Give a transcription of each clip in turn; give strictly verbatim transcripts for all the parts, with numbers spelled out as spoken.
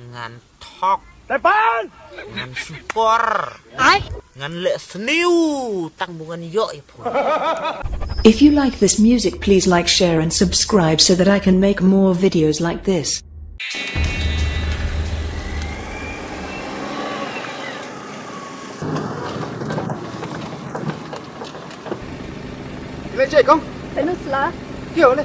Ngan thok. Tepan! Ngan super. Ai! Ngan leh sniew tang ba ngan ïoh ïa phi. If you like this music, please like, share and subscribe so that I can make more videos like this. Ile che kong? Tenus la. Kio le.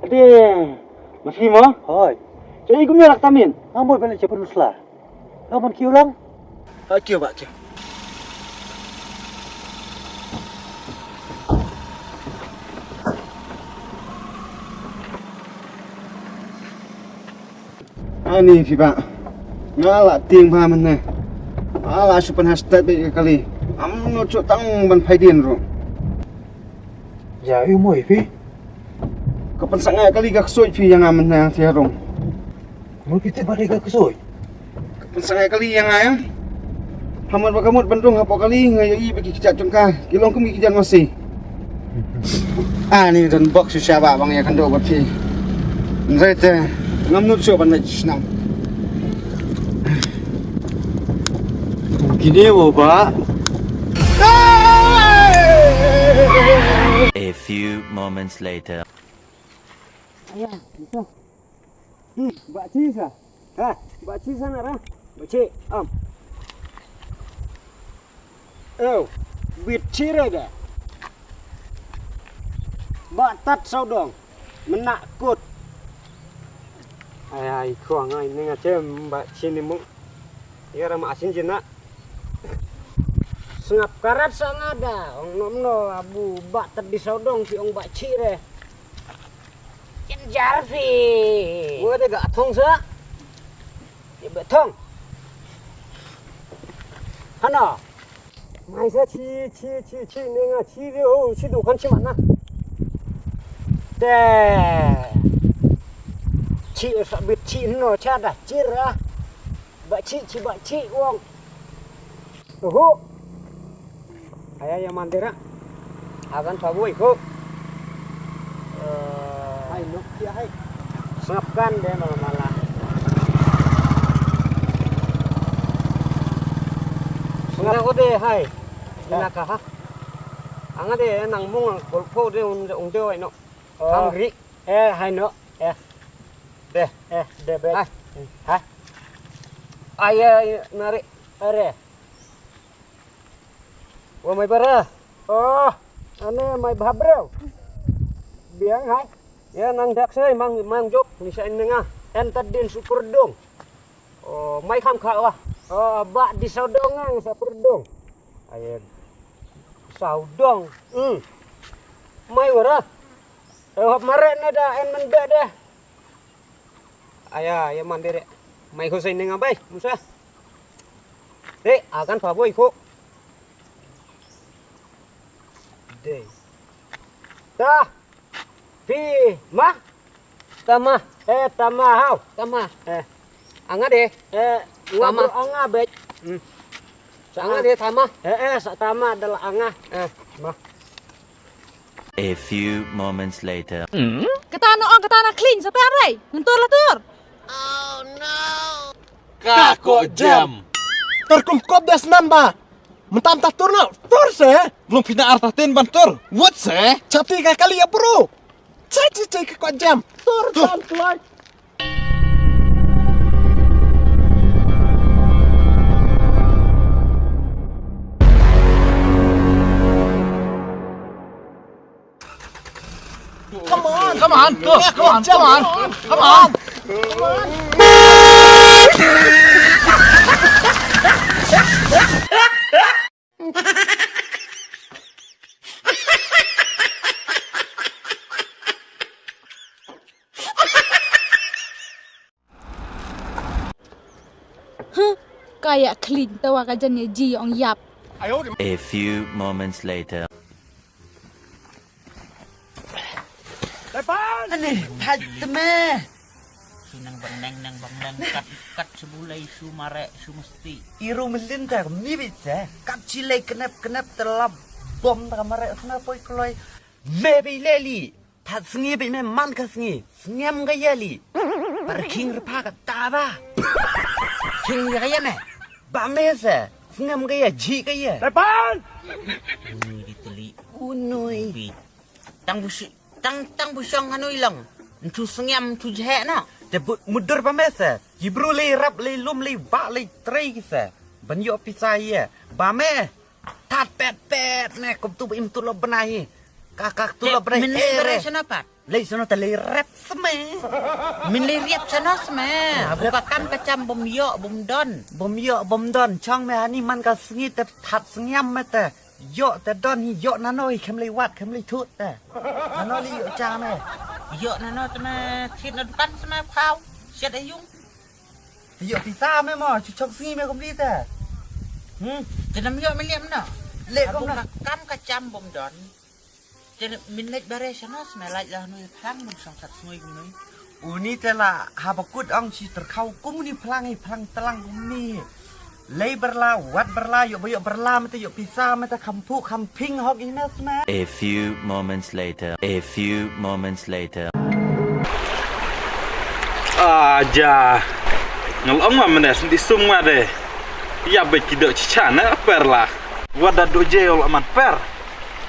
Ade, masih mo? Hoi. Jadi gumnya lak tamin. Ngam bol balik cepat usla. Lo man kiu lang. Ha, kiu ba kiu. Ani phi ba. Nga la tieng ba mynne. Nga la shu pynhastat bad ka kali. Am no chu tang ban phai dien ruh. Ja, ïa mo phi. Ka pynsangeh kali ka ksuid phi ïa nga mynne, phi harung. Mo phi te ba dei ka ksuid. Ka pynsangeh kali ïa nga ïa. Hamar ba ka mut ban rung hapoh kali nga ïohi ba ki kjat jong ka ki long kum ki kjat masi. Ani don bok shisha ba bang ïa kynduh bad phi. Nrei te ngam nud shuh ban leit shnong. Kine mo ba. A few moments later. Aya, ito. Hmm, ba chi sa. Ha, ba chi sa na ra. Ba chi, am. Oh, bit chi re da. Ba tat sawdong. Mena kut. Ai, ai, khong ai, ni nga chem ba chi ni mung. Ïa ra ma asin jin na. Sngap karat sa nga da. Ong nom no abu ba tat di sawdong si ong ba chi re. Jen jar phi. Wa de ga thong sa. Ye ba thong. Hano. Mai sa chi chi chi chi ne nga chi de o chi du kan chi mana. Te. Chi sa bit chi no cha da chi ra. Ba chi chi ba chi wong. Oho. Aya ya mandera. Agan paboi ko. Eh, hai nuk ya hai. Sngap kan de malam malam. Sngap ko de hai. Ina ka ha. Anga de nang mung ang kol ko de un un de wai no. Oh. Hungry. Eh hai no. Eh. De. Eh de be. Hai. Hai. Aya nari. Are. Wa mai bara. Oh, ane mai bha breu. Biang hai. Ya nang dak sei mang mang jok ni sa en nga. En tad din super dong. Oh, mai kham kha wa. Oh, ba di sawdong ngang sa perdong. Aye. Sawdong. Hmm. Mai wara. Eh, hop mare ne da en men da da. Aya, ya man dere. Mai ko sai ne nga bai, musa. Re, akan pa boi ko. Dei. Ta. Pi. Ma. Tama. Eh, tama hau. Tama. Eh. Anga de. Eh, tama. Anga bet. Hmm. Sa anga de tama. Eh, eh, sa tama dal anga. Eh, ma. A few moments later. Kata no ang kata na clean sa ta rai. Ngan tur la tur. Ka ko jam. Ter kum kop das nan ba. Mentam ta tur no. Tur se. Belum pina arta ten ban tur. What se? Chati ka kali ya bro. Chai chai chai ka ko jam. Tur ban tuai. Come on. Come on. Come on. Come on. Come on. Come on. Huh? Ka ïa khlin, te wa ka jan ïa ji ong ïap. A few moments later. Ani, thait te me. Shu nang bang nang nang bang nang kat kat shu bulai shu mare shu mesti. Iru melin te mi bit te. Kat chilai kenep kenep te lap bom te ka mare sna poi kloi. Me bi leli. Thait sngi bit me man ka sngi. Sngem ka yeli. Par king repa ka taba. King ya ka ya me. Ba me se. Sngem ka ya ji ka ya. Tepan. Ui di teli. Unui. Tang busi. Tang, tang busong hanoi lang. Ntu sngem ntu jhe na. Te but mudur ba me se. Jibru lei rap lei lum lei ba lei trei ki se. Ban yo pisa ye. Ba me. Tat pet pet ne kum tu im tu lo bnai. Ka ka tu lo bnai. Min lei ere. Lei sono te lei rep sme. Min lei rep sono sme. Abu ka kam ka cham bom yo bom don. Bom yo bom don. Chong me ani man ka sngi te that sngem me te. Yo te don hi yo nano hi kem lei wat kem lei thut te. Nano lei yo cha me. Yo nano te me thit na dukan sme phau. Siat ayung. Yo pisa me mo chu chok sngi me kum lei te. Hmm. Te nam yo me liam no. Le kum na. Abu ka kam ka cham bom don. Te min leit bare shana sma lait la nui phlang mun song sat snui kum nui. Uni te la haba kut ong chi terkhau kum uni phlang i phlang telang kum ni. Lei berla, wat berla, yo ba yo berla mete yo pisa mete khampu khamping hok ina sma. A few moments later. A few moments later. Aja. Ngal ong ma mene sendi sum ngade. Ya be kido chicha ne perla. Wada doje ol aman per.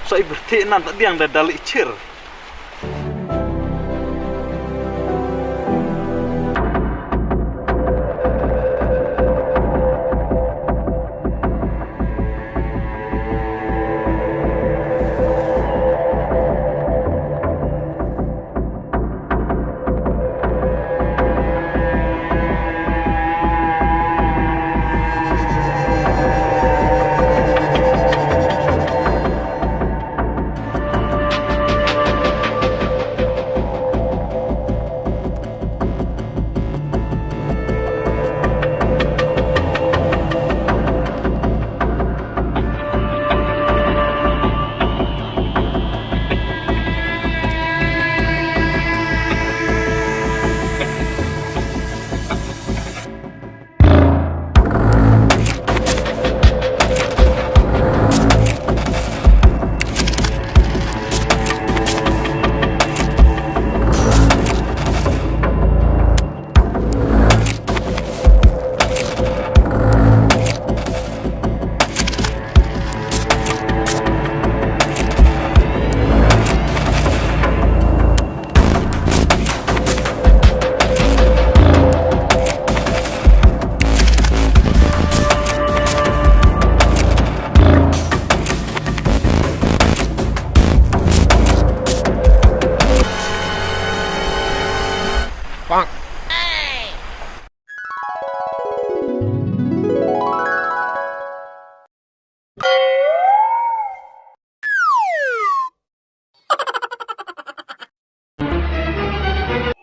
Sa i berhti nan tak diang da dalik cir.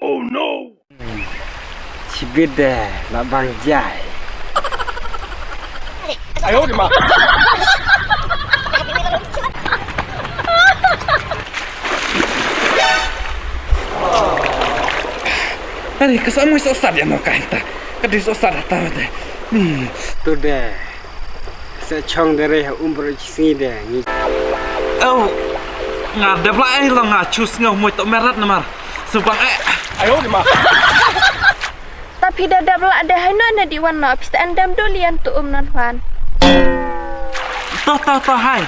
Oh no! Chibit de la bang jai. Are ka sa mo sa sa ya no kaita. Ka di sa sa ta de. Hmm. Tu de. Sa chong de re ha um bro chi sngi de. Ngi. Oh. Nga de bla ai lo nga chu sngi mo to merat namar. Subang eh. Ayo di ma. Ta phi da dap la de hai no na di wan no phi ta andam do lian tu um non hwan. To to to hai.